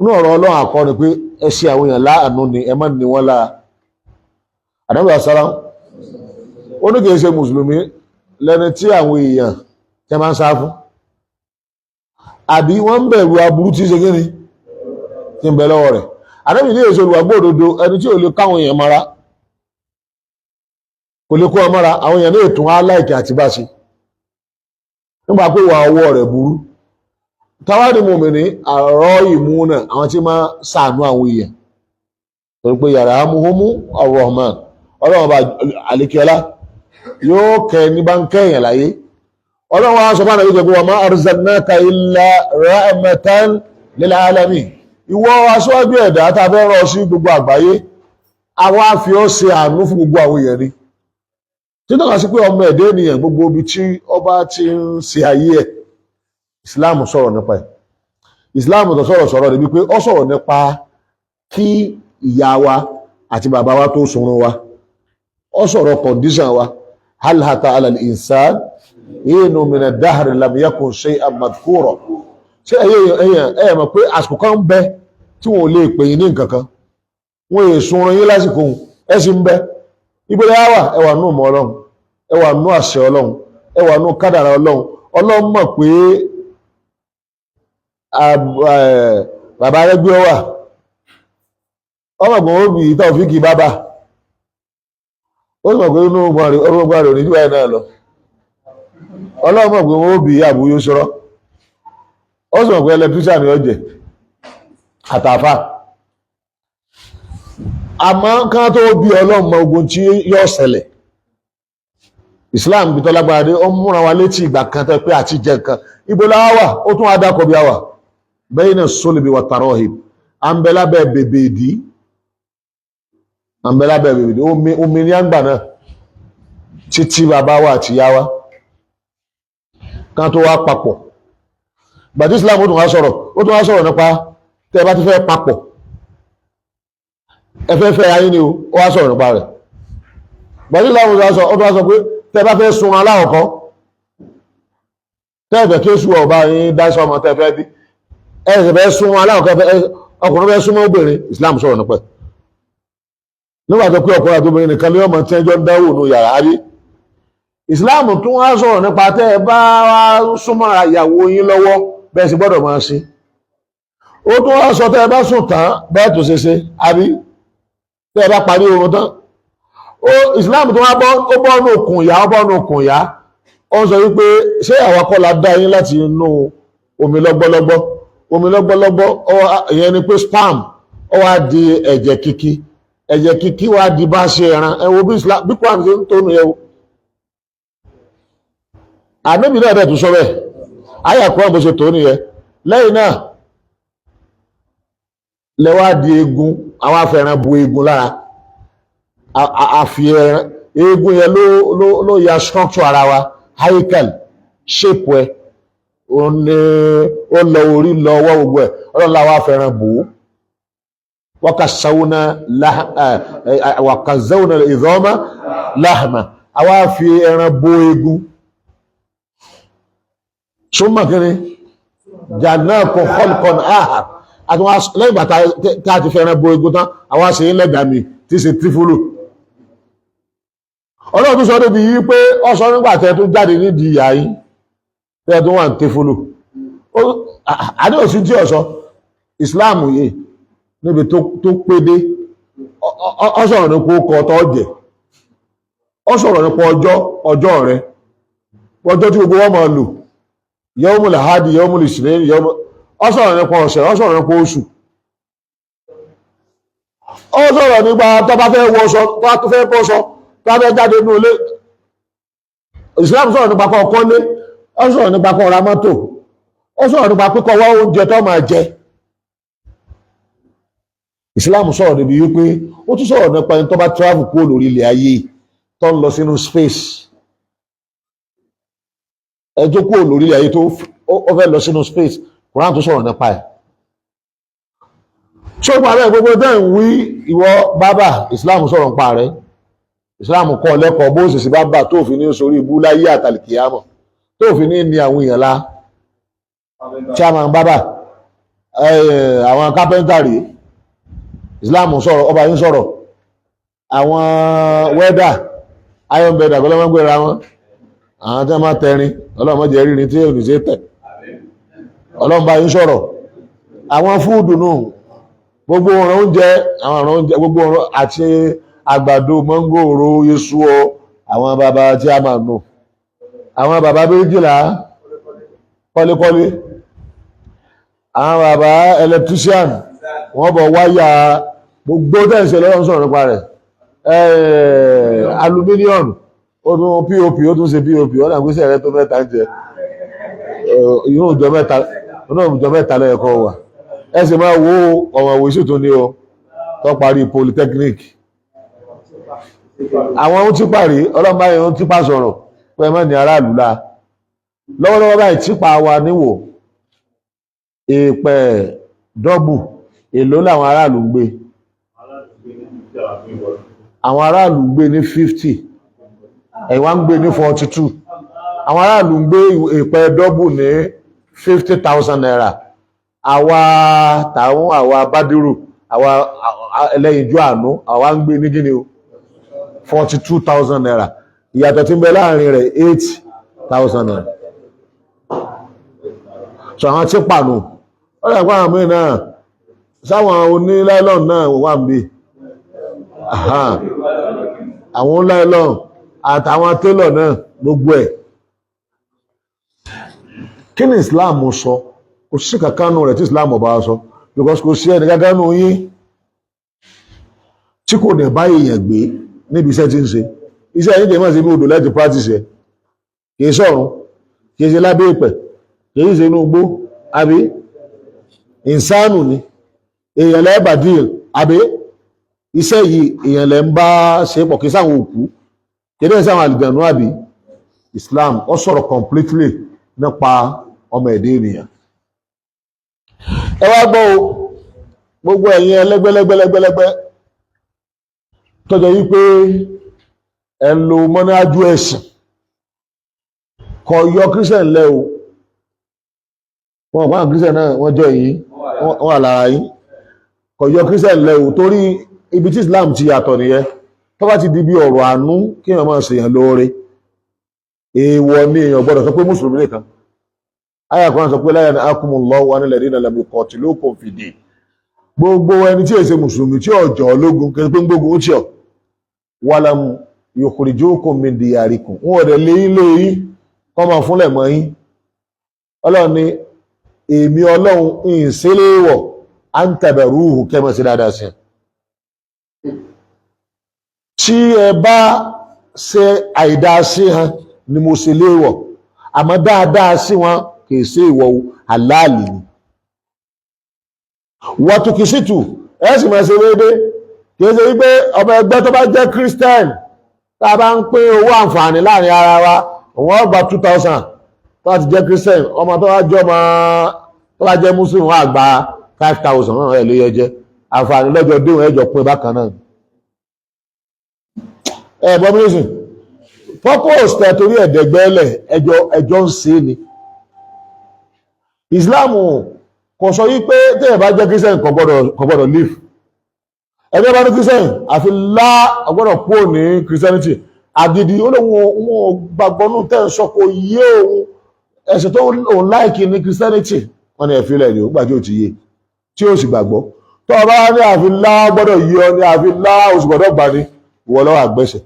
Inú ọ̀rọ̀ Ọlọ́run àkọ́ ni pé ẹ ṣe àwọn èèyàn láàánú ni, ẹ má ní wọ́n lára. Ànábì àsálàm ó ní kìí ṣe mùsùlùmí lẹni tí àwọn èèyàn tẹ máa ń sá fún, àbí wọ́n ń bẹ̀rù aburú tí ṣe kíni tí ń bẹ lọ́wọ́ rẹ̀. Ànábì ní èso olùwàgbọ́ òdodo ẹni tí ò lè káwọn èèyàn mọ́ra, kò lè kó ọ mọ́ra, àwọn èèyàn ní ètò aláìkè àti bá ṣe nígbà pé wà ọwọ́ rẹ̀ burú. Táwárí mùmìnì àrọ́ ìmúnà, àwọn tí máa ṣàánú àwọn èèyàn, torí pé yàrá amúhómú Ar-Rahman, Ọlọ́run ọba àlékiọlá yóò kẹ ní bá ń kẹ́yìn láyé. Ọlọ́run wa sọ fún àwọn ìjọba, wa ma arsalnaka illa rahmatan lil alamin. Ìwọ aṣáájú ẹ̀dá tá a fẹ́ rán ọ sí gbogbo àgbáyé, àwa fi ọ́ ṣe àánú fún gbogbo àwọn èèyàn ni. Títọ́ka sí pé ọmọ ẹ̀dá ènìyàn, gbogbo ibi tí ọba ti ń ṣe ayé ẹ̀, Islam sọ̀rọ̀ nípa ẹ̀. Islam tó sọ̀rọ̀ sọ̀rọ̀ níbi pé ó sọ̀rọ̀ nípa kí ìyá wa àti bàbá wa tó sunrun wa, ó sọ̀rọ̀ condition wa. Hal ata ala al-insan hinu min ad-dahr lam yakun shay'an madhkura. Ṣé ẹ̀yẹ ẹ̀ mọ̀ pé àsìkò kan ń bẹ tí wọn ò lè pè yín ní nǹkan kan, wọn è sunrun yín lásìkò, ẹ sì ń bẹ. Ibi lẹ́yà wà, ẹ wà nù mọ́ Ọlọ́run, ẹ wà nù àṣẹ Ọlọ́run, ẹ wà nù kádàrà Ọlọ́run. Ọlọ́run mọ̀ pé bàbá rẹ̀ gbé wà, ọmọ ìgbọ̀n ó bì í Taofiki bàbá, ó sì mọ̀ pé inú ọgbọ̀n rẹ̀ ò ní jù báyìí náà lọ. Ọlọ́run mọ̀ pé wọ́n ó bì í àbúyó sọ́rọ́, ó sì mọ̀ pé electrician ni ó jẹ́ àtàfà. Àmọ́ kán tó bí, Ọlọ́run mọ ogun tí yóò ṣẹlẹ̀. Islam bí tọ́lágbára dé, ó múra wa létí ìgbà kan tó pé àti jẹ nǹkan. Ibo la wà? Ó tún wá dákọ̀ bí a wà bayna sulbi wa tarahib, à ń bẹ lábẹ́ bèbè ìdí, à ń bẹ lábẹ́ bèbè ìdí. Omi omi ní àgbà náà títí bàbá wa àti ìyá wa kan tó wá papọ̀. Gbàtí Islam ó tún wá sọ̀rọ̀, ó tún wá sọ̀rọ̀ nípa tẹ́ ẹ bá ti fẹ́ papọ̀, ẹ fẹ́ fẹ́ ayé ni o, ó wá sọ̀rọ̀ nípa rẹ̀. Gbàtí Islam ó tún wá sọ, ó tún wá sọ pé tẹ́ ẹ bá fẹ́ sun aláwọ̀kọ́, tẹ́ ẹ fẹ́ kí èṣù ọba yín dá sọmọ tẹ́ ẹ fẹ́ bí, ẹ sì fẹ́ sun aláwọ̀kọ́, ọkùnrin fẹ́ súnmọ́ obìnrin, Islam sọ̀rọ̀ nípa ẹ̀. Nígbà tó pé ọkùnrin àti obìnrin nìkan ní ọmọ tí ẹjọ́ ń dáwò nù yàrá rí, Islam tún wá sọ̀rọ̀ nípa tẹ́ ẹ bá wá súnmọ́ ìyàwó yín lọ́wọ́, bẹ́ẹ̀ sì gbọ́dọ̀ máa ṣe. Ó tún wá sọ tẹ́ ẹ bá sùn tán, bẹ́ẹ̀ tó ṣe ṣe, àbí tẹ́ ẹ bá parí oorun tán. Ó Islam tún wá bọ́, ó bọ́ nù okùn ìyá, ó bọ́ nù okùn ìyá. Ó ń sọ wípé ṣé àwa kọ́ la dá yín láti inú omi lọ́gbọ́lọ́gbọ́? Omi lọ́gbọ́lọ́gbọ́, ìyẹn ni pé sperm, ó wá di ẹ̀jẹ̀ kíkí, ẹ̀jẹ̀ kíkí wá di bá ṣe ẹran. Ẹ wo bí Islam, bí Quran ṣe ń tónu yẹ o. Ànábì náà dẹ̀ tún sọ bẹ́ẹ̀, àyà Quran bó ṣe tó nìyẹn. Lẹ́yìn náà lẹ́wà di eegun, àwọn afẹ́ràn bu eegun lára, àfi ẹran eegun yẹn ló ya structure ara wa, haikal shape ẹ, ó ní ó lọ orí lọ ọwọ́ gbogbo ẹ̀. Ọlọ́run láwa afẹ́ràn bò ó. Wakazawna ìdọ́mà láhàmà, àwa fi ẹran bo eegun. Súnmọ́ kí ni ja'alnakum khalqan akhar. Àti wọn lẹ́yìn bàtà tá a ti fẹ́ràn bo eegun tán, àwa ṣe ń lẹ́gbàá mi tí ṣe tífúlù. Ọlọ́run tó sọ débi yìí pé ọ sọ nígbà tẹ́ tó jáde nídìí ìyá yín, tẹ́ tó wà ní tífúlù àdéhùn sí tí ọ̀sọ́. Islam yìí níbi tó pé dé, ọ sọ̀rọ̀ nípa ọkọ̀ tó jẹ́, ọ sọ̀rọ̀ nípa ọjọ́ ọjọ́ rẹ, ọjọ́ tí gbogbo wọn máa lò, yawmul hadi, yawmul isnain, yawmul. Ọ sọ̀rọ̀ nípa ọ̀sẹ̀, ọ sọ̀rọ̀ nípa oṣù, ọ sọ̀rọ̀ nípa tó bá fẹ́ wọṣọ, tó fẹ́ bọ́ṣọ, tó bá fẹ́ jáde nínú ilé. Islam sọ̀rọ̀ nípa kó kọ́lé, ọ sọ̀rọ̀ nípa kó ra mọ́tò, ọ sọ̀rọ̀ nípa pípọ̀ wá oúnjẹ tó máa jẹ. Islam sọ̀rọ̀ níbi wípé ó tún sọ̀rọ̀ nípa ẹni tó bá travel kúrò lórí ilẹ̀ ayé, tó ń lọ sínú space. Ẹ tó kúrò lórí ilẹ̀ ayé, tó ó fẹ́ lọ sínú space, Quran tó sọ̀rọ̀ nípa ẹ̀. Ṣó pa bẹ́ẹ̀? Gbogbo tẹ́ ń wí, ìwọ bábà, Islam sọ̀rọ̀ nípa rẹ̀. Islam kọ́ lẹ́kọ̀ọ́ bó sì sí bábà tó fi ní sórí ibú láyé àtàlìkìyàmọ̀, tó fi ní ní àwọn èèyàn lá. Chairman bábà, Àwọn kápẹ́ńtà rèé, Islam sọ̀rọ̀, ọba yín sọ̀rọ̀. Àwọn welder, iron bed àgbẹ̀lọ́mọ́ gbéra wọn, àwọn tí wọ́n máa tẹrin, ọlọ́mọdé rírin tí ò ní ṣe tẹ̀, ọlọ́run bá yín sọ̀rọ̀. Àwọn food nù, gbogbo ọ̀rọ̀ oúnjẹ, àwọn ọ̀rọ̀ oúnjẹ, gbogbo ọ̀rọ̀ àti àgbàdo, mọ́ngòrò, iṣu ọ, àwọn bàbá tí a máa nù, àwọn bàbá méjìlá kọ́lékọ́lé, àwọn bàbá electrician, wọ́n bọ̀ wáyà, gbogbo tẹ̀sí lọ́wọ́ sọ̀rọ̀ nípa rẹ̀. Aluminium, ó tún POP, ó tún ṣe POP, ọ̀nà àgbésẹ̀ rẹ tó mẹ́ta ń jẹ inú ìjọ mẹ́ta, inú ìjọ mẹ́ta lẹ́ẹ̀kọ́ wà. Ẹ sì máa wo ọmọ ìwé sì tún ní o tó parí polytechnic. Àwọn ohun tí parí, ọlọ́mọ ayé ohun tí pa sọ̀rọ̀ pé ẹ má ní aráàlú la lọ́wọ́lọ́wọ́ báyìí. Típa wa níwò èèpẹ̀ dọ́bù, èló làwọn aráàlú ń gbé? Àwọn aráàlú ń gbé ní 50, ẹ̀yin wá ń gbé ní 42. Àwọn aráàlú ń gbé èèpẹ̀ dọ́bù ní ₦50,000. Àwa tàwọn, àwa bádìrù, àwa ẹlẹ́yinjú àánú, àwa ń gbé ní gíní o, ₦42,000. Ìyàtọ̀ tí ń bẹ láàrin rẹ̀, ₦8,000. So àwọn tí pànù ó lè pa àwọn míì náà, sáwọn oníláìlọ́n náà wà ń bí, àwọn oníláìlọ́n àtàwọn télọ̀ náà, gbogbo ẹ̀. Kí ni Islam sọ? Kò sí kankan nù rẹ̀ tí Islam ọba sọ, because kò sí ẹni kankan nù yín tí kò ní bá èèyàn gbé níbi iṣẹ́ tí ń ṣe. Iṣẹ́ yín kì í mọ̀ sí bí odò lẹ́tì practice ẹ̀, kì í sọ̀run, kì í ṣe lábẹ́ ìpẹ̀, kì í ṣe inú igbó, àbí ìsánù ni èèyàn lẹ́ẹ̀bà deal, àbí iṣẹ́ yìí èèyàn lẹ́ ń bá ṣe pọ̀, kì í sáwọn òkú, kì í dẹ́ sáwọn àlùjànnú, àbí? Islam ó sọ̀rọ̀ completely nípa ọmọ ẹ̀dẹ́ ènìyàn. Ẹ wá gbọ́ o, gbogbo ẹ̀yin ẹlẹ́gbẹ́lẹ́gbẹ́lẹ́gbẹ́ tọ́jọ́ yí pé ẹ ń lo mọ́nájú ẹ̀sìn, kò yọ Christian lẹ́ o. Wọn kọ́ àwọn Christian náà, wọ́n jọ yìí, wọ́n wà lára yín. Kò yọ Christian lẹ́ o, torí ibi tí Islam ti yàtọ̀ nìyẹn. Tó bá ti di bí ọ̀rọ̀ àánú, kí èèyàn máa ṣèyàn lóore, èèwọ̀ ni, èèyàn gbọ́dọ̀ sọ pé mùsùlùmí nìkan. Àyà kan sọ pé la yanhakumullahu anil ladina lam yuqatilukum fid din. Gbogbo ẹni tí èsè mùsùlùmí tí ọjọ́ ológun kí pé ń gbógun ó tí ọ, walam yukhrijukum min diyarikum, wọn ò dẹ̀ léyìn léyìn kọ́ máa fúnlẹ̀ mọ́ yín. Ọlọ́run ni èmi Ọlọ́run ìṣẹ́léwọ̀ an tabarruhum, kẹ́mọ̀ sí dáadáa sí. Tí ẹ bá ṣe àìdá sí hàn ni mo ṣe léwọ̀, àmọ́ dáadáa sí wọn kì í ṣe ìwọ̀, àláàlì ni. Wàtùkìsìtù, ẹ sì máa ṣe déédé. Kì í ṣe wípé ọmọ ẹgbẹ́ tó bá jẹ́ Christian, tá a bá ń pín owó àǹfààní láàrin ara wa, òun ó gba 2,000 tó bá ti jẹ́ Christian. Ọmọ tó bá jẹ́ ọmọ tó bá jẹ́ Muslim, wọn á gba 5,000 náà. Ẹ̀ ló yẹ jẹ́ àǹfààní lọ́jọ́ déhùn, ẹ̀jọ̀ pín bákan náà. Ẹ gbọ́ mi nísìn, purpose tẹ torí ẹ̀dẹ̀gbẹ́lẹ̀, ẹjọ́ ẹjọ́ ń ṣe ni. Islam kò sọ yí pé téèyàn bá jẹ́ Christian kò gbọ́dọ̀ live. Ẹgbẹ́ bá ní Christian àfi lá ọgbọ́dọ̀ kúrò ní Christianity àgìdì, ó lóun òun gbàgbọ́ nù tẹ́ ń sọ, kò yé òun, ẹ̀sìn tó òun like ní Christianity. Wọ́n ní ẹ̀fílẹ̀ ni ó gbà tí ó ti yé, tí ó sì gbàgbọ́. Tó o bá ní àfi lá gbọ́dọ̀ yí ọ ní àfi lá oṣù gbọ́dọ̀ gbà ní ìwọ lọ́wọ́ àgbẹ̀sẹ̀.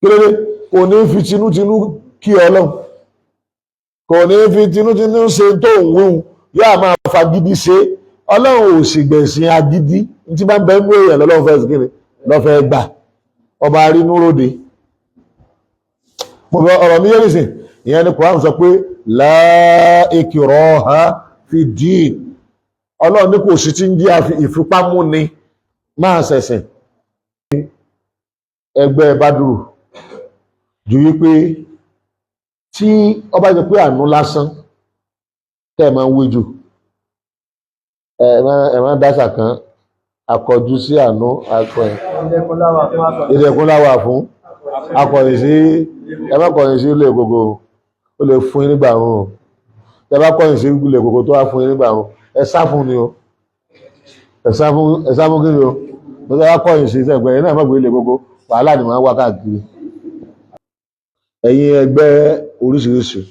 Kí ló dé? Kò ní fi tinútinú kí Ọlọ́run, kò ní fi tinútinú ṣe tó ń wíhun, yóò máa fagídí ṣe. Ọlọ́run ò sì gbẹ̀sìn agídí. Tí bá ń bẹ nú èèyàn lọ́lọ́run fẹ́ sí lọ́fẹ́ gbà. Ọba arínúròde, mo fẹ́ ọ̀rọ̀ mi yé nìsín. Ìyẹn ni Quran sọ pé la ikraha fi din. Ọlọ́run ní kò sí tí ń jẹ́ ìfipámúni máa ṣẹ̀sìn. Ẹgbẹ́ Bádùrù ju wípé tí ọba jẹ́ pé àánú lásán tẹ́ ẹ̀ máa ń wí jù, ẹ máa ń dáṣà kan, akọjú sí àánú akọ ẹ̀, ìdẹ̀kùn láwà fún akọ̀yìn sí. Ẹ má kọ̀yìn sí ilé gbogbo, ó lè fún yín nígbà rún. Ẹ bá kọ̀yìn sí ilé gbogbo tó wá fún yín nígbà rún. Ẹ sá fún ni o, ẹ sá fún, ẹ sá fún kí ni o. Mo sọ wá kọ́yìn sí sẹ́gbẹ̀ẹ́ yẹn náà, mọ̀ pé ilé gbogbo wàhálà ni màá wá káàkiri. Ẹ̀yin ẹgbẹ́ oríṣiríṣi,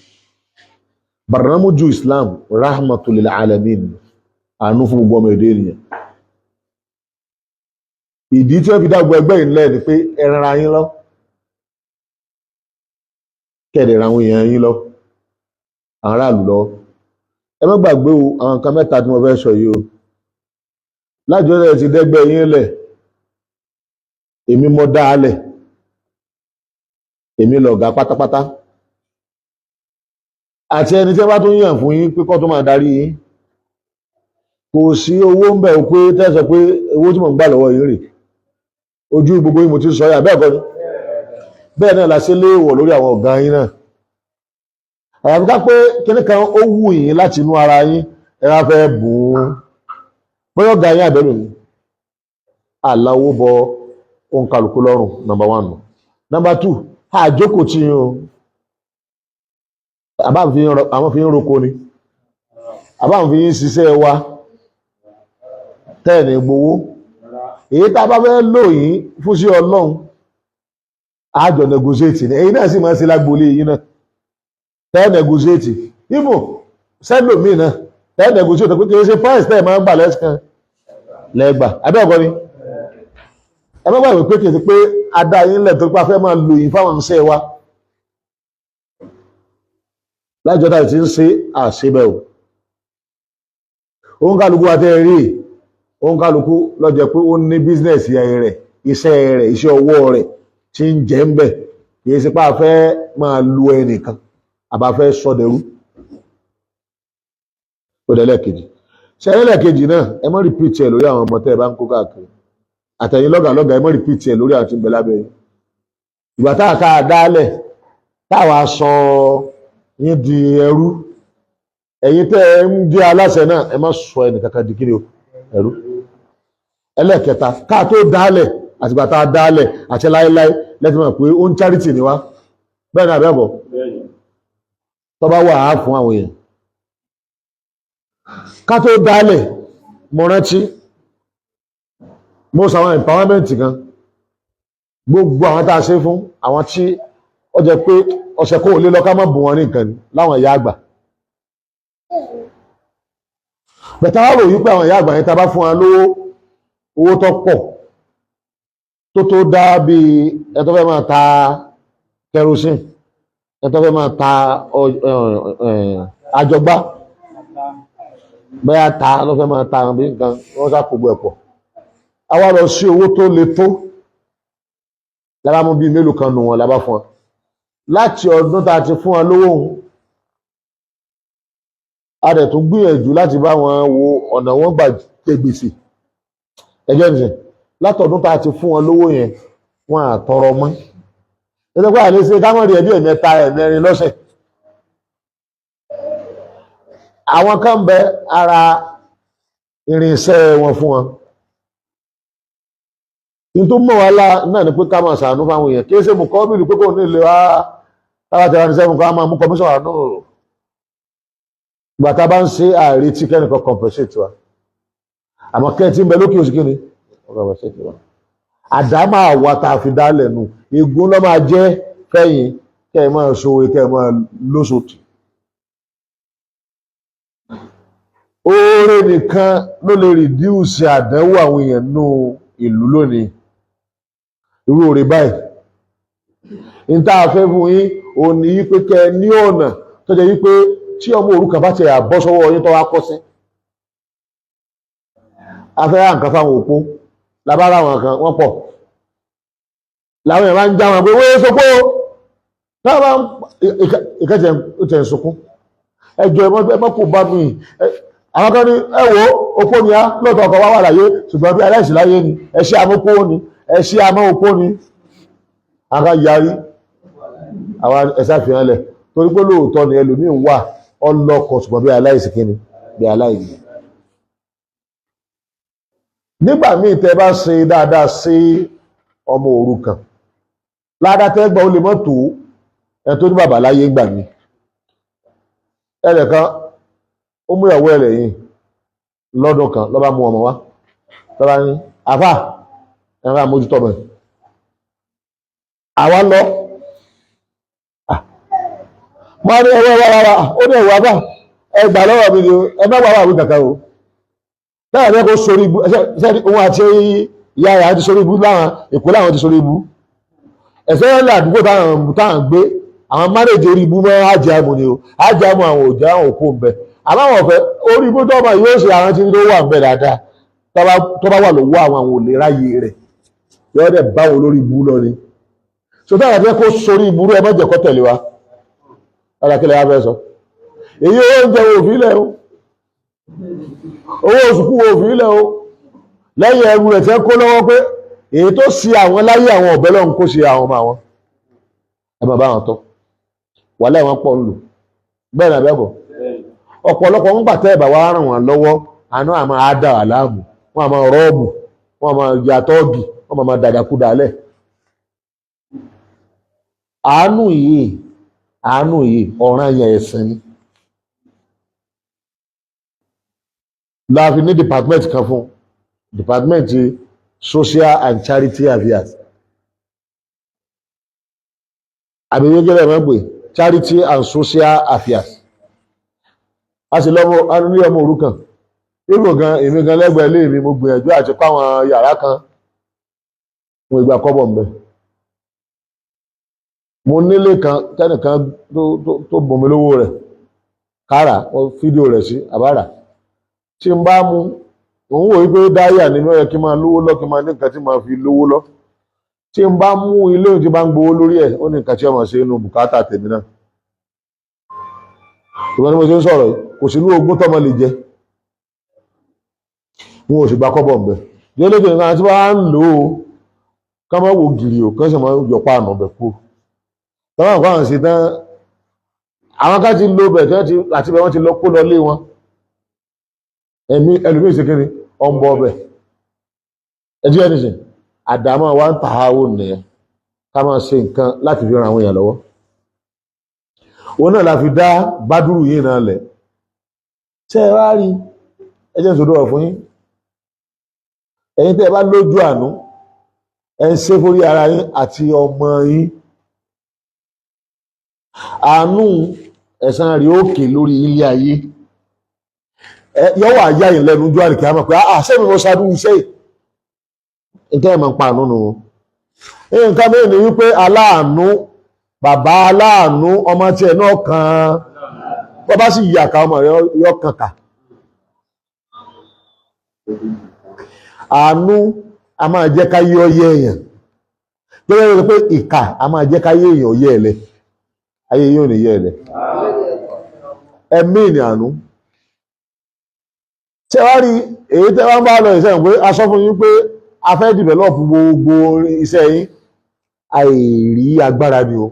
barnamuju Islam rahmatul lil alamin, àánú fún gbogbo ọmọ èdè ènìyàn. Ìdí tí wọ́n fi dá gbogbo ẹgbẹ́ yìí ńlẹ̀ ni pé ẹ ràn yín lọ, kẹ̀dẹ̀ ra àwọn èèyàn yín lọ, àwọn aráàlú lọ. Ẹ má gbàgbé o, àwọn nǹkan mẹ́ta tí mo fẹ́ sọ yìí o. Lájọ ẹ ti dẹ́gbẹ́ yín lẹ̀, èmi mo dá a lẹ̀, èmi lọ̀gá pátápátá, àti ẹni tí wọ́n bá tún yàn fún yín pé kó tó máa darí yín, kò sí owó ń bẹ̀ pé tẹ́sán pé owó tí mò ń gbà lọ́wọ́ yín rè. Ojú gbogbo yín mo ti sọ yà bẹ́ẹ̀ kọ́ ni. Bẹ́ẹ̀ náà la ṣe léèwọ̀ lórí àwọn ọ̀gá yín náà. Àyàfi ká pé kíní kan ó wù yín láti inú ara yín, ẹ wá fẹ́ bùn ún, bóyá ọ̀gá yín àbẹ́lò ní àláwó bọ òǹkàlùkù lọ́rùn. Number one. Number two, àjókòó tí yín o, àwọn fi ń roko ni, àbá fi ń ṣiṣẹ́ wa tẹ́ẹ̀ní gbowó. Èyí tá a bá fẹ́ lò yín fún sí Ọlọ́run, àjọ negotiate ni. Èyí náà sì máa ń ṣe lágboolé yín náà, tẹ́ẹ̀ negotiate even sẹ́lòmíì náà, tẹ́ẹ̀ negotiate pé kì í ṣe price tẹ́ẹ̀ máa ń gbà lẹ́sìkan lẹ́gbà abẹ́ ọ̀kọ́ ni. Ẹ má gbàgbé pé kì í ṣe pé adá yín lẹ̀ tó pé a fẹ́ máa lò yín fáwọn iṣẹ́ wa. Lájọ́ tá ti ń ṣe àṣebẹ̀ o, òun kálukú wa tẹ́ rí, òun kálukú ló jẹ́ pé ó ní business rẹ̀, iṣẹ́ rẹ̀, iṣẹ́ ọwọ́ rẹ̀ tí ń jẹ́ ń bẹ̀. Kì í ṣe pé a fẹ́ máa lu ẹnìkan àbá fẹ́ sọdẹ̀rú. Ó dẹ̀ lẹ́ẹ̀kejì ṣe, ẹlẹ́ẹ̀kejì náà, ẹ má repeat ẹ̀ lórí àwọn ọmọ tẹ́ ẹ bá ń kó káàkiri, àtẹ̀yìn lọ́gàlọ́gà, ẹ má repeat ẹ̀ lórí àwọn tí ń bẹ lábẹ́ yín. Ìgbà táà ká dálẹ̀, táwa sọ yín di ẹrú, ẹ̀yin tẹ́ ẹ ń jẹ́ aláṣẹ náà, ẹ má sọ ẹnì kankan di kíni o, ẹrú. Ẹlẹ́ẹ̀kẹta, ká tó dálẹ̀, àtìgbà tá a dálẹ̀ àti láéláé lẹ́tí mọ̀ pé ó ń charity ni wá. Bẹ́ẹ̀ ni àbẹ́bọ̀ tó bá wà á fún àwọn èèyàn. Ká tó dálẹ̀, mo rántí mo sọ àwọn empowerment kan, gbogbo àwọn tá a ṣe fún, àwọn tí ó jẹ́ pé ọ̀sẹ̀ kó lè lọ ká má bùn wọn ní nǹkan ni láwọn ìyá àgbà. Bẹ̀tà wá rò wípé àwọn ìyá àgbà yẹn, tá a bá fún wọn lówó, owó tó pọ̀ tó tó dá bí ẹ tó fẹ́ máa ta kerosene, ẹ tó fẹ́ máa ta àjọgbá, bẹ́ẹ̀ ta ló fẹ́ máa ta bí nǹkan wọ́n sá gbogbo ẹ̀ pọ̀. A wá lọ sí owó tó le tó lábá mú bíi mélòó kan nù wọn lábá fún wọn. Láti ọdún tá a ti fún wọn lówó òun, a dẹ̀ tún gbìyànjú láti bá wọn wo ọ̀nà wọn gbà jẹ gbèsè ẹjọ́ nìyẹn. Látọ̀dún tá a ti fún wọn lówó yẹn, wọn à tọrọ mọ́. Ẹjọ́ pé àlè ṣe kámọ́rì ẹbí ẹ̀mẹ́ta ẹ̀mẹ́rin lọ́sẹ̀. Àwọn kan bẹ ara irinṣẹ́ wọn fún wọn. Ní tó mọ̀ wá lá náà ni pé ká máa ṣàánú fáwọn èèyàn. Kì í ṣe mú kọ́ bíi pé kò ní ilé wa táwa tẹ̀ra ní sẹ́fún ká máa mú kọmíṣọ̀ wà náà. Ìgbà tá a bá ń ṣe àìretí kẹ́nìkan compensate wa, àmọ́ kẹ́ tí ń bẹ lókè oṣù kìíní compensate wa. Àdámà àwa tá a fi dálẹ̀ nù, ègún ló máa jẹ́ fẹ́yìn kẹ́ ẹ máa ṣòwe, kẹ́ ẹ máa lóṣòtì. Oore nìkan ló lè reduce àdánwò àwọn èèyàn nù ìlú lónìí. Irú oore báyìí ní tá a fẹ́ fún yín, òun ní wípé kẹ́ ẹ ní ọ̀nà tó jẹ́ wípé tí ọmọ òrukàn bá ti bọ́ sọ́wọ́ yín tó wá kọ́ sí. A fẹ́ ra nǹkan fáwọn òpó labára, àwọn kan wọ́n pọ̀ làwọn èèyàn máa ń já wọn pé wọ́n sopó náà bá ìkẹjẹ ń sunkún, ẹjọ́ ẹ mọ́ kò bá mi. Àwọn kan ní ẹ wo opó ni á lóòótọ́, ọkọ̀ wá wà láyé, ṣùgbọ́n bí aláìsí láyé ni, ẹ ṣe amókó ni, ẹ ṣe amọ́ opó ni. Àwọn kan yarí, àwọn ẹ̀sà fìhàn lẹ̀ torí pé lóòótọ́ ni ẹlòmíín wà ọlọ́kọ̀, ṣùgbọ́n bí aláìsí kíni, bí aláìsí. Nígbà míì tẹ́ bá ṣe dáadáa sí ọmọ òrukàn, ládàá tẹ́ gbọ́ ó lè mọ́ tó ẹ tó ní bàbá láyé. Ń gbà mí, ẹnìkan ó mú ìyàwó ẹ̀ lẹ́yìn. Lọ́dún kan lọ́ba mú ọmọ wá, lọ́ba ní àfà ẹ̀rọ àmójútó ọmọ ẹ̀. Àwa lọ mo ní ẹwọ́ wá wá wá, ó ní ẹ̀wọ́ àfà ẹgbà lọ́wọ́ mi ni o, ẹ má wà wà wí kankan o. Táyà bẹ́ẹ̀ kó sórí ibú ṣe òun àti ìyá rẹ̀ àti sórí ibú láwọn Èkó láwọn ti sórí ibú. Ẹ̀sẹ̀ yẹn làdúgbò táwọn gbé àwọn márèjì orí ibú mọ́ ájàmù ni o, ájàmù àwọn òjò àwọn òkú ń bẹ. Àmọ́ àwọn ọ̀fẹ́ orí ibú tó ọmọ yóò ṣe àwọn tí tó wà ń bẹ dáadáa, tó bá wà lọ́wọ́ àwọn àwọn ò lè ráyè rẹ̀, yóò dẹ̀ bá wọn lórí ibú lọ ni. So táwọn fẹ́ kó sórí ibú rẹ̀, má jẹ́ kó tẹ̀lé wa. Lára kí lè wá fẹ́ sọ, èyí owó oúnjẹ wo òfin lẹ̀ o, owó oṣù kú wo òfin lẹ̀ o, lẹ́yìn ẹrù rẹ̀ tẹ́ kó lọ́wọ́ pé èyí tó ṣe àwọn láyé àwọn ọ̀bẹ lọ́hùn kó ṣe àwọn ọmọ àwọn ẹ máa bá wọn tọ́ wà láì wọ́n pọ̀ ń lò bẹ́ẹ̀ náà bẹ́ẹ̀ kọ́. Ọ̀pọ̀lọpọ̀ ń gbàtẹ́ ẹ̀bà wa ràn wọ́n lọ́wọ́, àánú àmọ́ àdá wà láàmú, wọ́n àmọ́ rọ́ọ̀bù, wọ́n àmọ́ ya tọ́ọ̀gì, wọ́n àmọ́ dàdàkúdà lẹ̀. Àánú yìí, àánú yìí ọ̀ràn yẹn ẹ̀sìn ni. Láàfin ní department kan fún department social and charity affairs, àbí gẹ́gẹ́ bẹ́ẹ̀ pé charity and social affairs. A sì lọ́mọ ní ọmọ òrukàn irú gan, èmi gan lẹ́gbẹ̀ẹ́ ilé mi, mo gbìyànjú àti kọ́ àwọn yàrá kan, mo ìgbà kọ́bọ̀ ń bẹ. Mo nílé kan tẹ́nìkan tó bùn mí lówó rẹ̀ kára wọ́n fídíò rẹ̀ sí àbára tí n bá mú òun wò wípé dáyà nínú ẹ̀ kí n máa lówó lọ, kí n máa ní nǹkan tí máa fi lówó lọ. Tí n bá mú ilé òun tí bá ń gbowó lórí ẹ̀, ó ní nǹkan tí ọmọ ṣe inú bùkátà tèmi náà. Ìwọ ni mo ṣe ń sọ̀rọ̀ yìí, kò sí ní ogún tọ́mọ lè jẹ, wọn ò sì gba kọ́bọ̀ ńbẹ. Délédé nǹkan tí wọ́n á ń lò ó, ká má wo gìrì o, kán sì máa yọpa àná ọbẹ̀ kú. Tọ́wọ́n nǹkan àwọn ṣe tán, àwọn ká ti lo bẹ̀ tí wọ́n ti àti bẹ̀ wọ́n ti lọ kó lọ lé wọn. Ẹ̀mí ẹlòmíì ṣe kíni ọ̀nbọ ọbẹ̀. Ẹtí ẹni sìn, àdámọ́ wa ń tà á wò nìyẹn, ká máa ṣe nǹkan láti fi ran àwọn èèyàn lọ́wọ́. Òun náà la fi dá bádùrù yìí náà lẹ̀. Ṣé ẹ wá rí, ẹ jẹ́ ìṣòro ọ̀rọ̀ fún yín. Ẹ̀yin tẹ́ ẹ bá lójú àánú, ẹ ń ṣe fórí ara yín àti ọmọ yín. Àánú ẹ̀san rẹ̀ òkè lórí ilé ayé. Yọ wà yá yín lẹ́nu ojú àrìkí àmọ̀ pé àà ṣé mi mo ṣadúrú iṣẹ́ yìí. Nǹkan ẹ̀ máa ń pa àánú nù. Nǹkan mìíràn ni wípé aláàánú, bàbá aláàánú, ọmọ tiẹ̀ náà kan, bọ́ bá sì yà ká ọmọ rẹ̀ yọ kàn ká. Àánú a máa jẹ́ ká yé ọyẹ èèyàn. Gẹ́gẹ́ bí pé ìkà a máa jẹ́ ká yé èèyàn yé ẹ̀lẹ́. Ayé yóò ní yé ẹ̀lẹ́. Ẹ̀mí ni àánú. Ṣé wá rí èyí tẹ́ wá ń bá lọ ìṣẹ́yìn pé a sọ fún yín pé a fẹ́ develop gbogbo iṣẹ́ yín, àìrí agbára ni o.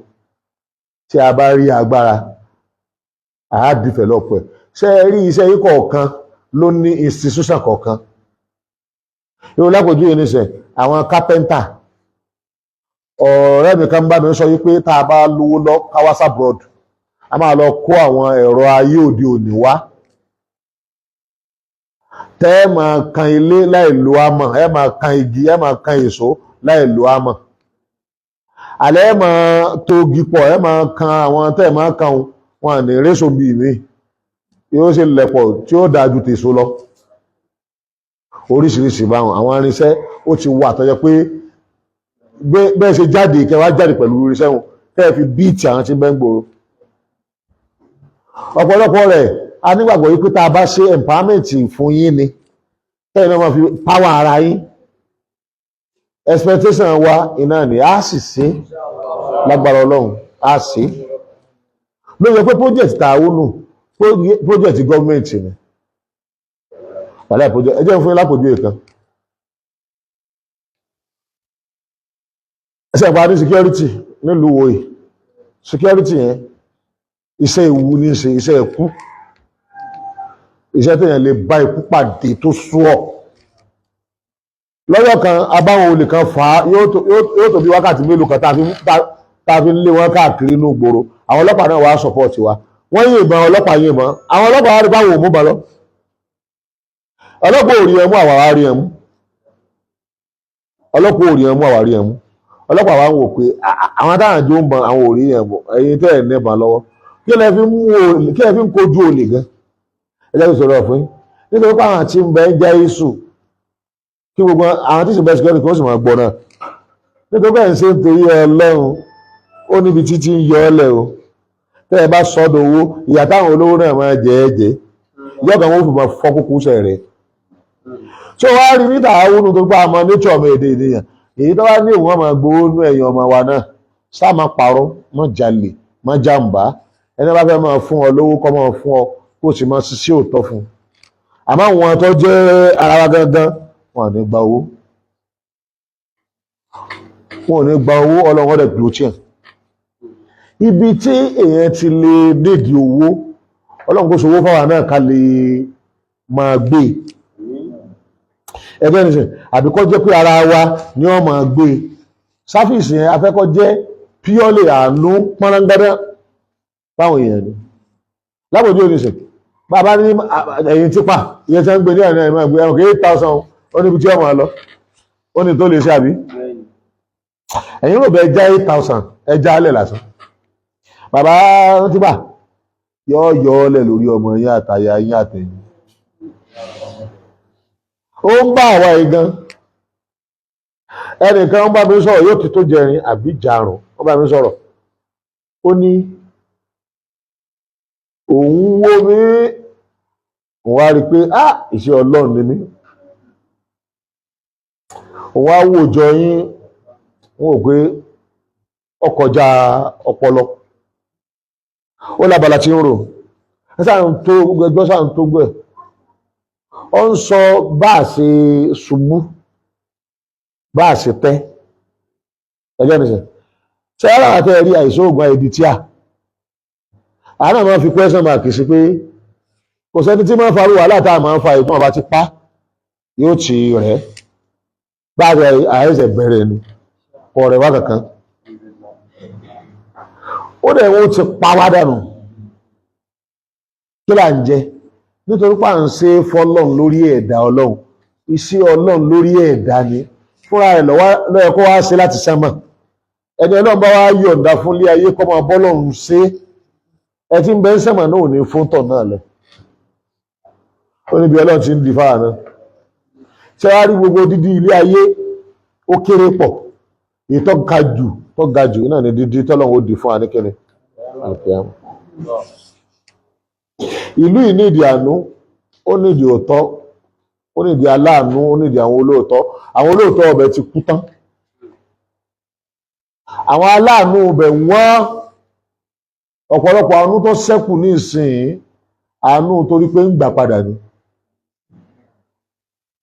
Tí a bá rí agbára, a á develop ẹ̀. Ṣé ẹ rí iṣẹ́ yín kọ̀ọ̀kan ló ní institution kọ̀ọ̀kan. Irú lápòjú yìí níṣẹ́ àwọn kápẹ́ńtà, ọ̀rẹ́ mi kan bá mi sọ wípé tá a bá lówó lọ káwásá abroad, a máa lọ kó àwọn ẹ̀rọ ayé òde òní wá. Tẹ́ ẹ máa kan ilé láì lo amọ̀, ẹ máa kan igi, ẹ máa kan èso láì lo amọ̀. Àlẹ́ ẹ máa togi pọ̀, ẹ máa kan àwọn tẹ́ ẹ máa kan wọn ní réṣo bíi mi. Yóò ṣe lẹ̀pọ̀ tí ó dáa ju tèso lọ. Oríṣiríṣi báwọn àwọn irinṣẹ́ ó ti wà tó jẹ́ pé bẹ́ẹ̀ ṣe jáde kẹ́ wá jáde pẹ̀lú irinṣẹ́ wọn kẹ́ ẹ fi bíìtì àwọn tí ń bẹ́ ń gbòòrò. Ọ̀pọ̀lọpọ̀ rẹ̀ a nígbàgbọ́ wípé tá a bá ṣe empowerment fún yín ni tẹ́yìn náà máa fi power ara yín. Expectation wa iná ni a sì ṣe lágbára Ọlọ́run, a ṣe. Ló yẹ pé project tá a wó nù, project gọ́ọ̀mẹ̀ntì ni. Wàhálà project, ẹ jẹ́ fún yín lápòjúwe kan. Ẹsẹ̀ ìparí security nílùú wo yìí. Security yẹn, iṣẹ́ ewu ní ṣe, iṣẹ́ ikú. Iṣẹ́ téèyàn lè bá ikú pàdé tó sú ọ. Lọ́jọ́ kan, abáwọn olè kan fà á, yóò tó bí wákàtí mélòó kan tá a fi ń lé wọn káàkiri inú ìgboro. Àwọn ọlọ́pàá náà wá support wa. Wọ́n yìnbọn, ọlọ́pàá yìnbọn. Àwọn ọlọ́pàá wá rí báwọn ò mú bọ̀ lọ. Ọlọ́pàá ò rí ẹ mú, àwa rí ẹ mú. Ọlọ́pàá ò rí ẹ mú, àwa rí ẹ mú. Ọlọ́pàá wa ń wò pé àwọn táwọn jọ ń bọn àwọn ò rí ẹ mú, ẹ̀yin tẹ́ ẹ̀ nẹ́bọn lọ́wọ́, kí lẹ fi ń mú olè, kí lẹ fi ń kojú olè gan? Ẹ jẹ́ kí n sọ̀rọ̀ fún yín. Nítorí pé àwọn tí ń bẹ ń jẹ́ iṣu, kí gbogbo àwọn tí sì bẹ security kí wọ́n sì máa gbọ́ náà, nítorí pé ẹ̀ ń ṣe nítorí Ọlọ́run, ó níbi títí ń yọ ọ́ lẹ̀ o. Tẹ́ ẹ bá sọ́dọ̀ owó, ìyà táwọn olówó náà máa jẹ ẹ́ jẹ́ yọ̀ọ̀kan, wọn ò fi máa fọ́ kókósẹ̀ rẹ̀. Tí wàá rí níta àwọn tó gbá ọmọ nature ọmọ èdè ènìyàn, èyí tó bá ní òun ọmọ gbowó nú ẹ̀yìn ọmọ wa náà, sá máa parọ́, má jalè, má jàǹbá. Ẹni bá fẹ́ máa fún ọ lówó, kọ́ máa fún ọ, kó o sì máa ṣiṣẹ́ òótọ́ fún un. Àmọ́ àwọn tó jẹ́ ara wa gangan, wọn ò ní gba owó, wọn ò ní gba owó. Ọlọ́run rẹ̀ dúró tiẹ̀. Ibi tí èèyàn ti lè dédìí owó, Ọlọ́run kó sowó fáwọn náà ká lè máa gbé ẹgbẹ́ nìsín, àbí kó jẹ́ pé ara wa ni wọ́n máa gbé service yẹn. Afẹ́kọ́ jẹ́ purely àánú pọ́nrangádá fáwọn èèyàn ni. Lápòjú oníṣẹ́ bàbá ní ẹ̀yìn tipa, ìyẹn tí wọ́n ń gbé ní àná ẹ̀mọ́ ẹ̀gbẹ́ ẹ̀rùn 8,000, ó níbi tí wọ́n máa lọ, ó ní tó lè ṣe. Àbí ẹ̀yin rò bẹ́ẹ̀ já 8,000, ẹ já lẹ̀ lásán, bàbá tipa yọ yọ ọ́ lẹ̀ lórí ọmọ yín àtàyà yín àtẹ̀yìn. Ó ń bá àwa yìí gan. Ẹnìkan ń bá mi sọ̀rọ̀, yóò ti tó jẹrin àbí jarun, ó bá mi sọ̀rọ̀, ó ní òun wó mi, òun wá rí i pé, ah, iṣẹ́ Ọlọ́run ni mí. Òun á wò jọ yín, wọn ò pé ọkọjá ọpọlọ. Ó lábala tí ń rò, ẹ sáà ń tó ẹjọ́, sáà ń tó gbẹ. Ó ń sọ bá a ṣe ṣubú, bá a ṣe tẹ́ ẹjọ́ nìṣẹ́ ṣé ara àti ẹ̀rí àìsàn oògùn àìdí tíà. Àwọn náà máa fi question mark sí pé kò sẹ́ni tí máa ń farú wàhálà tá a máa ń fa ìtàn ọba ti pa yóò ti rẹ̀ bá a àìsẹ̀ bẹ̀rẹ̀ ni ọ̀rẹ́ wá kankan. Ó dẹ̀ wọ́n ti pa wá dànù. Kí là ń jẹ? Nítorí pé à ń ṣe fọlọ́run lórí ẹ̀dá Ọlọ́run, iṣẹ́ Ọlọ́run lórí ẹ̀dá ni fúnra rẹ̀ lọ́yẹ kó wá ṣe láti sánmà. Ẹni Ọlọ́run bá wá yọ̀ǹda fún ilé ayé kọ́ máa bọ́lọ́run ṣe, ẹ tí ń bẹ ń sẹ̀mà náà ò ní fún tọ̀ náà lọ. Ó níbi Ọlọ́run ti ń di fáà náà. Ṣé wàá rí gbogbo dídí ilé ayé, ó kéré pọ̀. Èyí tó ga jù, tó ga jù náà ni dídí tọ́lọ́run ó di fún aníkẹ́ni àlùkìyámà. Ìlú yìí nídìí àánú, ó nídìí òótọ́, ó nídìí aláàánú, ó nídìí àwọn olóòótọ́. Àwọn olóòótọ́ ọbẹ̀ ti kú tán, àwọn aláàánú ọbẹ̀ wọ́n. Ọ̀pọ̀lọpọ̀ àánú tó ṣẹ́kù ní ìsìn, àánú torí pé ń gbà padà ni.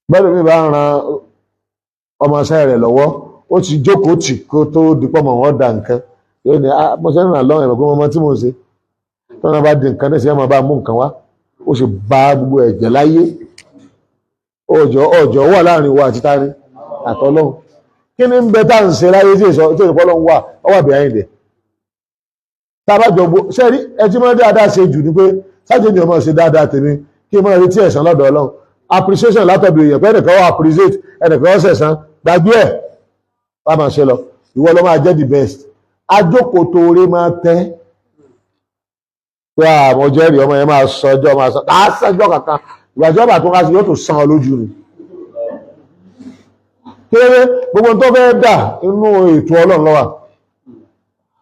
Bẹ́ẹ̀ mi bá ń ran ọmọọṣẹ́ rẹ̀ lọ́wọ́, ó ti jókòó tì kó tó di pọ́ mọ̀ wọ́n da nǹkan, yóò ní, "Ah, mo ṣe ń ràn lọ́wọ́, ẹ̀mọ̀ pé mo mọ tí mo ń ṣe." Tí wọ́n bá di nǹkan ní ìsìn, máa bá mú nǹkan wá, ó sì ba gbogbo ẹ̀jẹ̀ láyé. Ọjọ́ ọjọ́ wà láàrin wa àti tani àtọ́lọ́hun. Kí ni ń bẹ tá à ń ṣe láyé tí èso tí èso pọ́lọ́hun wà, ó wà behind ẹ̀? Tá a bá jọ gbó ṣé rí ẹ tí máa dáadáa ṣe jù ni pé sáàjì mi ò máa ṣe dáadáa tèmi, kí n máa retí ẹ̀san lọ́dọ̀ Ọlọ́run, appreciation látọ̀dọ̀ èèyàn, pé ẹnìkan wà appreciate, ẹnìkan wọ́n sẹ̀san. Gbàgbé ẹ̀, wá máa ṣe lọ, ìwọ ló máa jẹ́ the best. Ajókòó máa tẹ́ pé àmọ́ jẹ́rìí ọmọ yẹn máa sọ ọjọ́, máa sọ kàá sẹ́jọ́ kankan. Ìgbà tí ọba tó wá sí, yóò tún san ọ lójú ni. Kéré gbogbo tó fẹ́ dà inú ètò Ọlọ́run ló wà.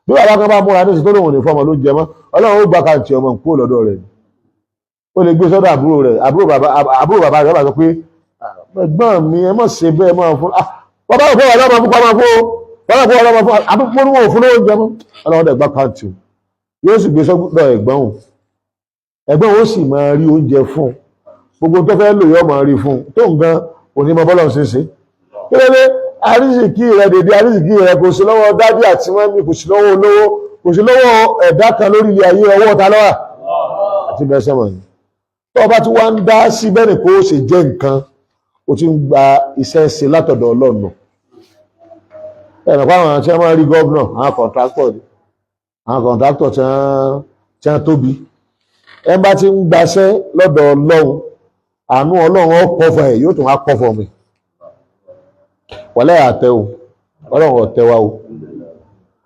Bí bàbá kan bá múra ní ìsìn tó lóun ò ní fọmọ ló jẹ mọ́, Ọlọ́run ó gba kàǹtì ọmọ kúrò lọ́dọ̀ rẹ̀, ó lè gbé sọ́dọ̀ àbúrò rẹ̀. Àbúrò bàbá rẹ̀ bá sọ pé, "Ẹ̀gbọ́n mi, ẹ má ṣe bẹ́ẹ̀, máa fún bàbá òfin wà lọ́mọ fún pamọ́ fún bàbá òfin wà lọ́mọ fún àbúrò wọn ò fún lóúnjẹ mọ́." Ọlọ́run dẹ̀ gba kàǹtì, yóò sì gbé sọ́dọ̀ ẹ̀gbọ́n òun. Ẹ̀gbọ́n òun ó sì máa rí oúnjẹ fún gbogbo tó fẹ́ lò, yóò máa rí fún tó nǹkan òní mọ bọ́lọ̀ ṣe ṣe. Kí ló dé? Àrísìkí rẹ dèdè, àrísìkí rẹ kò sí lọ́wọ́ daddy àti mummy, kò sí lọ́wọ́ olówó, kò sí lọ́wọ́ ẹ̀dá kan lórí ilé ayé. Ọwọ́ ta lọ́wà àti bẹ́ẹ̀ sẹ́wọ̀n ni. Tó o bá ti wá ń dá sí bẹ́ẹ̀ ni kó o ṣe jẹ́ nǹkan, o ti ń gba iṣẹ́ ṣe látọ̀dọ̀ Ọlọ́run. Ẹ̀rọ pa àwọn tí wọ́n máa ń rí governor, àwọn contractor ni, àwọn contractor tí wọ́n tóbi. Ẹ bá ti ń gbaṣẹ́ lọ́dọ̀ Ọlọ́run. Àánú Ọlọ́run ó kọ́fọ̀ ẹ̀, yóò tún wá kọ́fọ̀ mi. Wàlẹ́ àtẹ o, Ọlọ́run ò tẹ́ wa o.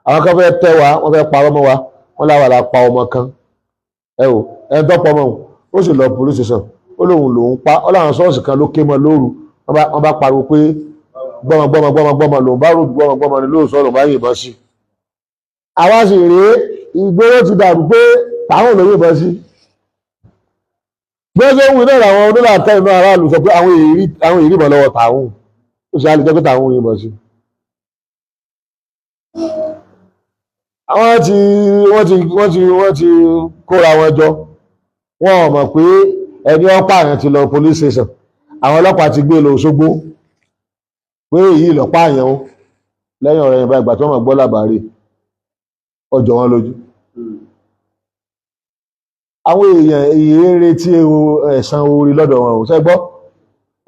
Àwọn kan fẹ́ tẹ́ wa, wọ́n fẹ́ parọ́ mọ́ wa, wọ́n láwa la pa ọmọ kan. Ẹ o, ẹni tó pọ̀ mọ́ o, ó sì lọ police station, ó lóun lòun pa ó. Láwọn ṣọ́ọ̀ṣì kan ló ké mọ́ lóru, wọ́n bá pariwo pé gbọ́mọ gbọ́mọ gbọ́mọ gbọ́mọ. Lòun bá rò gbọ́mọ gbọ́mọ ni lóòótọ́, lòun bá yìnbọn sí. Àwa sì rèé, ìgboro ti dàrú pé táwọn ló yìnbọn sí. Bí wọ́n ṣe ń wí náà, làwọn onílàákà inú aráàlú sọ pé àwọn èrí ìbọn lọ́wọ́ tàwọn, ó sì á lè jẹ́ pé tàwọn yìnbọn sí. Àwọn tí wọ́n ti kóra wọn jọ, wọ́n ò mọ̀ pé ẹni ọ̀pá àyàn ti lọ police station, àwọn ọlọ́pàá ti gbé lọ Òṣogbo pé èyí lọ́pàá àyàn o. Lẹ́yìn ọ̀rẹ́ yẹn bá ìgbà tí wọ́n mọ̀ gbọ́ làbárí ọjọ́ wọn lójú. Àwọn èèyàn èyí ń retí ẹ̀san orí lọ́dọ̀ wọn ò sẹ́gbọ́.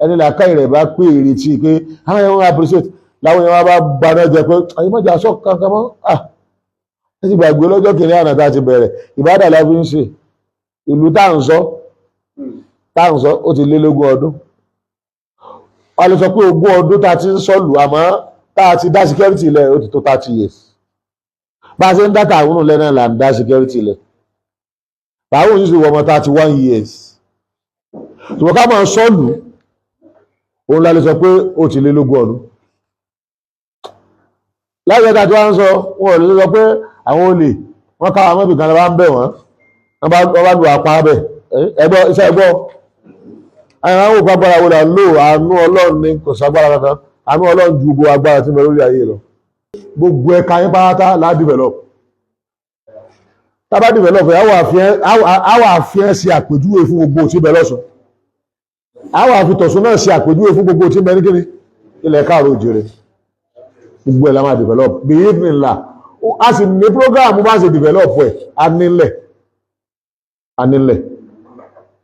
Ẹni làákàyè rẹ̀ bá pé ìrètí pé àwọn èèyàn wọn appreciate, láwọn èèyàn bá gbaná jẹ pé àyè mọ́jà sọ kankan mọ́. Ah, ẹ ti gbàgbé lọ́jọ́ kìnìún àná tá a ti bẹ̀rẹ̀ ìbádà la fi ń ṣe ìlú tá à ń sọ, ó ti lé lógún ọdún. A lè sọ pé 20 ọdún tá a ti ń sọ̀lù, àmọ́ tá a ti dá security lẹ̀, ó ti tó 30 years. Bá a ṣe ń dá tààrùn lẹ́ náà là ń dá security lẹ̀. Tààrùn yìí sì wọ ọmọ 31 years, ṣùgbọ́n ká máa sọ̀lù òun la lè sọ pé ó ti lé lógún ọdún. Láti ẹ̀ka tí wọ́n ń sọ, wọn ò lè sọ pé àwọn olè wọ́n ká àwọn ibìkan bá ń bẹ̀ wọ́n, wọ́n bá lu apá bẹ̀. Ẹgbọ́ iṣẹ́ ẹgbọ́ àwọn òkú agbára wo là ń lò? Àánú Ọlọ́run ni, kò ságbára kankan. Àánú Ọlọ́run ju gbogbo agbára tí ń bẹ lórí ayé lọ. Gbogbo ẹ̀ka yín pátá la develop. Tá bá develop ẹ̀, àwọn àfihàn ṣe àpèjúwe fún gbogbo tí ń bẹ lọ́sùn, àwọn àfitọ̀sùn náà ṣe àpèjúwe fún gbogbo tí ń bẹ ní kíni ilẹ̀ káàró òjìrè. Gbogbo ẹ̀ la máa develop bí evening la. A sì ní program bá ṣe develop ẹ̀. A nílẹ̀, a nílẹ̀,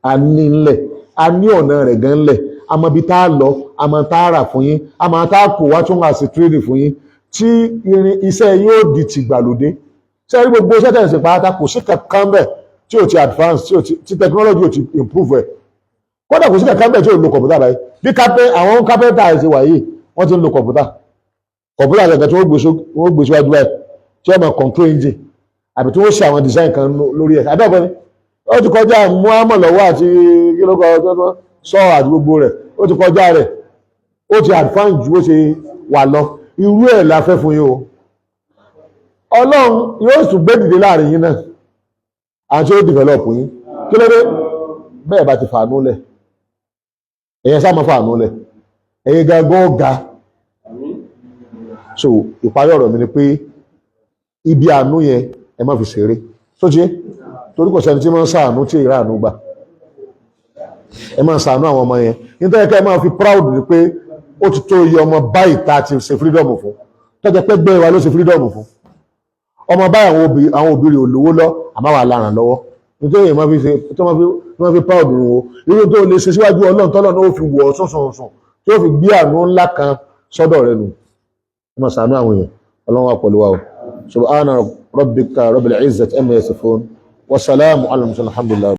a nílẹ̀, a ní ọ̀nà rẹ̀ gan lẹ̀. A mọ ibi tá a lọ, a mọ tá a rà fún yín, a mọ tá a kó wá tún wá sí training fún yín, tí irin iṣẹ́ yóò di tìgbàlódé. Ṣé rí gbogbo iṣẹ́ tẹ̀sí pátá, kò sí kankan bẹ̀ tí ò ti advance, tí ò ti tí technology ò ti improve ẹ̀. Kódà kò sí kankan bẹ̀ tí ò lo kọ̀m̀pútà báyìí. Bí àwọn kápẹ́ntà ṣe wà yìí, wọ́n ti ń lo kọ̀m̀pútà. Kọ̀m̀pútà kankan tí wọ́n gbé síwájú báyìí, tí wọ́n máa control engine, àbí tí wọ́n ṣe àwọn design kan lórí ẹ̀. Abẹ́ẹ̀kọ́ ni ó ti kọjá muhammed lọ́wọ́ àti kílókọ̀ sọ àti gbogbo rẹ̀, ó ti kọjá rẹ̀, ó ti advance ju bó ṣe wà lọ. Irú ẹ̀ la fẹ́ fún yín o. Ọlọ́run yóò tún gbé dìde láàrin yín náà àti ó develop yín. Kí ló dé bẹ́ẹ̀ bá ti fàánú lẹ̀? Ẹ̀yẹn sáà máa fàánú lẹ̀, ẹ̀yin gangan ó ga. So ìparí ọ̀rọ̀ mi ni pé ibi àánú yẹn, ẹ má fi ṣeré tó ṣe, torí kò sẹ́ni tí máa ń ṣàánú tí ìrà àánú gbà. Ẹ máa ṣàánú àwọn ọmọ yẹn. Nítorí ká ẹ máa fi proud ni pé ó ti tó iye ọmọ báyìí tá a ti ṣe freedom fún, tọ́jà pé gbé wa ló ṣe freedom fún ọmọ báyìí. Àwọn òbí rẹ̀ ò lówó lọ, àmọ́ wà láràn lọ́wọ́. Nítorí èèyàn máa fi ṣe tí wọ́n fi proud nù o. Irú tó lè ṣe síwájú Ọlọ́run, tọ́lọ́ náà ó fi wọ̀ ọ́ sùnsùnsùn, tí ó fi gbé àánú ńlá kan sọ́dọ̀ rẹ̀ nù. Ẹ máa ṣàánú àwọn èèyàn. Ọlọ́run wà pẹ̀lú wa o. Subhana rabbika rabbil izzati amma yasifun wa salamu ala al-mursalin, alhamdulillah.